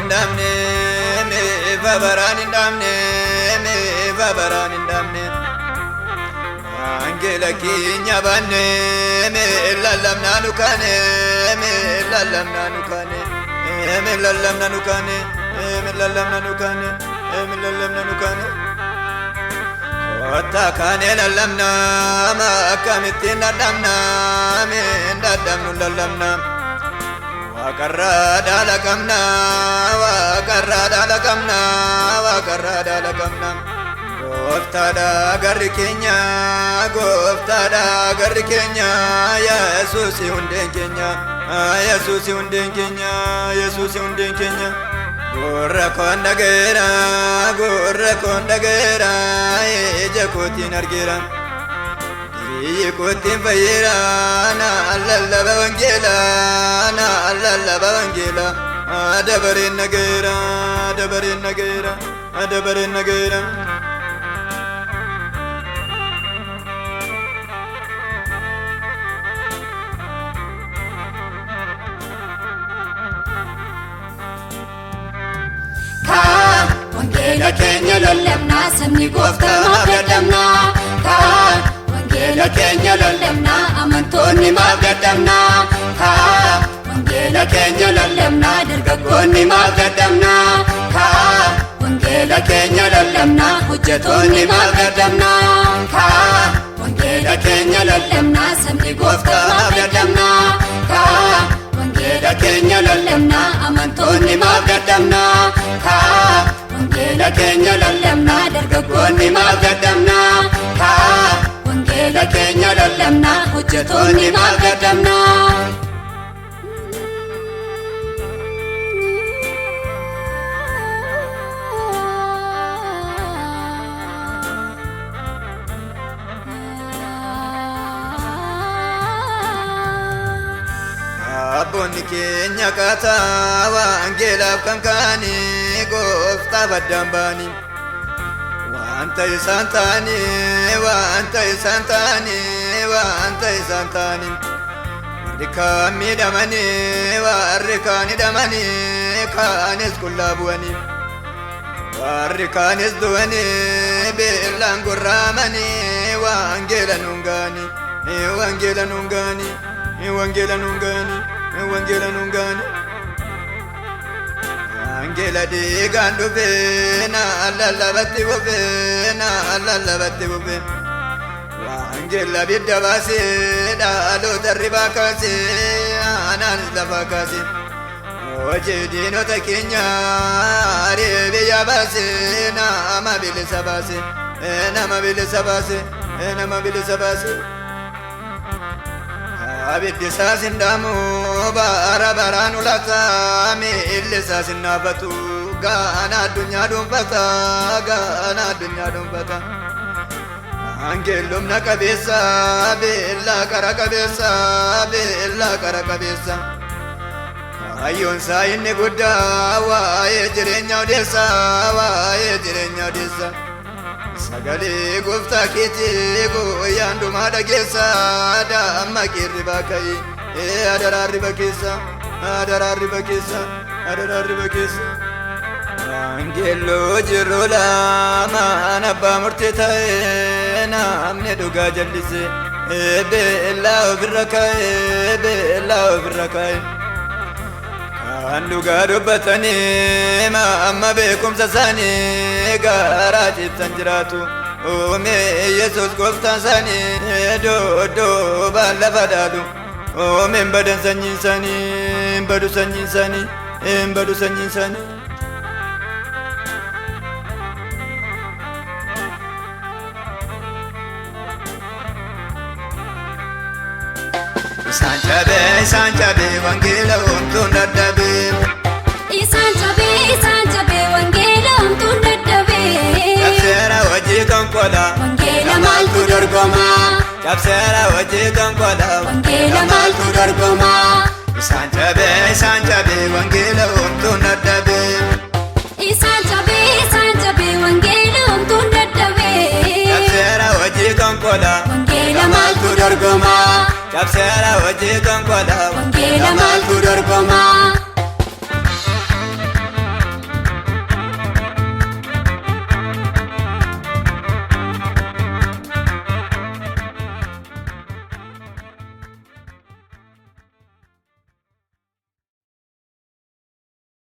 hin dhaabne, meefa baraan hin dhaabne, meefa baraan hin dhaabne. Wangeela keenya baanne, mee lallabnaa nu kaane, mee lallabnaa nu kaane, mee lallabnaa nu kaane, mee lallabnaa nu kaane, mee lallabnaa nu kaane. Kottaa kaanee lallabnaa, akkamittiin dadhabnaa, mee dadhabnu lallabnaa. Waaqarraa dhaala qabnaa, waaqarraa dhaala qabnaa, waaqarraa dhaala qabnaa. Gooftaadha garri keenya, gooftaadha garri keenya, Yesuusi hundeen keenya, Yesuusi hundeen keenya, Yesuusi hundeen keenya. Gurra koon dhaga'eera, gurra koon dhaga'eera, ija kootiin argeera. Biyyi kootiin fayyeera, na lallaba wangeela, na lallaba wangeela. Dabareen naga'eera, dabareen naga'eera, dabareen naga'eera. Kaa wangeela keenya lallabnaa, sabni gooftaa maaf dadhabnaa? Kaa wangeela keenya lallabnaa, amantoonni maaf dadhabnaa? Kaa wangeela keenya lallabnaa, dargaggoonni maaf dadhabnaa? Kaa wangeela keenya lallabnaa, hojjetoonni maaf dadhabnaa? Kaa wangeela keenya lallabnaa, sabni gooftaa maaf dadhabnaa? Kaa wangeela keenya lallabnaa, amantoonni maaf dadhabnaa? Kaa wangeela keenya lallabnaa, dargaggoonni maaf dadhabnaa? Kaa wangeela keenya lallabnaa, hojjetoonni maaf dadhabnaa? Abboonni keenya kaataa wangeelaaf kan ka'anii gooftaaf addaan ba'anii. Wanta isaan ta'anii, wanta isaan ta'anii, wanta isaan ta'anii. Warri kaan miidhamanii, warri kaan hidhamanii, kaanis qullaa bu'anii. Warri kaanis du'anii, beelaan gurraamanii, wangeela nuun ga'anii, wangeela nuun ga'anii, wangeela nuun ga'anii, wangeela nuun ga'anii. Wangeela dhiigaan dhufee na lallabatti fufee, na lallabatti fufee. Wangeela bidda baasee dhaloota ribaa kaasee anaanis lafaa kaasee. Hojii diinota keenya biyya baasee nama bilisa baasee, nama bilisa baasee, nama bilisa baasee. Abiddi isaas hin dhaamu, bara baraan ulata, miilli isaas hin naafatu, gaana addunyaa dhuunfata, gaana addunyaa dhuunfata. Wangeellumna qabeessa, beellaa qara qabeessa, beellaa qara qabeessa. Kaayyoon isaa inni guddaa waa'ee jireenya odeessa, waa'ee jireenya odeessa. Sagalee gooftaa keetii guyyaan dhumaa dhageessa, dammaqii hirribaa ka'i, adaraa hirriba keessa, adaraa hirriba keessa, adaraa hirriba keessa. Wangeelloo jiru lamaan abbaa murtii ta'e, namni dhugaa jallise, beellaa ofirra ka'e, beellaa ofirra ka'e. Kan dhugaa dubbatanii amma beekumsa isaanii garaa ciibsan jiraatu. Oomee Yesuus gooftaan isaanii doddoobaan lafa dhaalu. Oomeen badan sanyiin isaanii, hin badu sanyiin isaanii, hin badu sanyiin isaanii. Isaan cabee, isaan cabee, wangeela homtuun dadhabee. Isaan cabee, isaan cabee, wangeela homtuun dadhabee. Cabseera hojii konkolaa. Wangeela maaltu dorgomaa? Cabseera hojii konkolaa. Wangeela maaltu dorgomaa? Isaan cabee, isaan cabee, wangeela homtuun dadhabee. Isaan cabee, isaan cabee, wangeela homtuun dadhabee. Cabseera hojii konkolaa. Wangeela maaltu dorgomaa? Cabseera hojii konkolaa. Wangeela maaltu dorgomaa?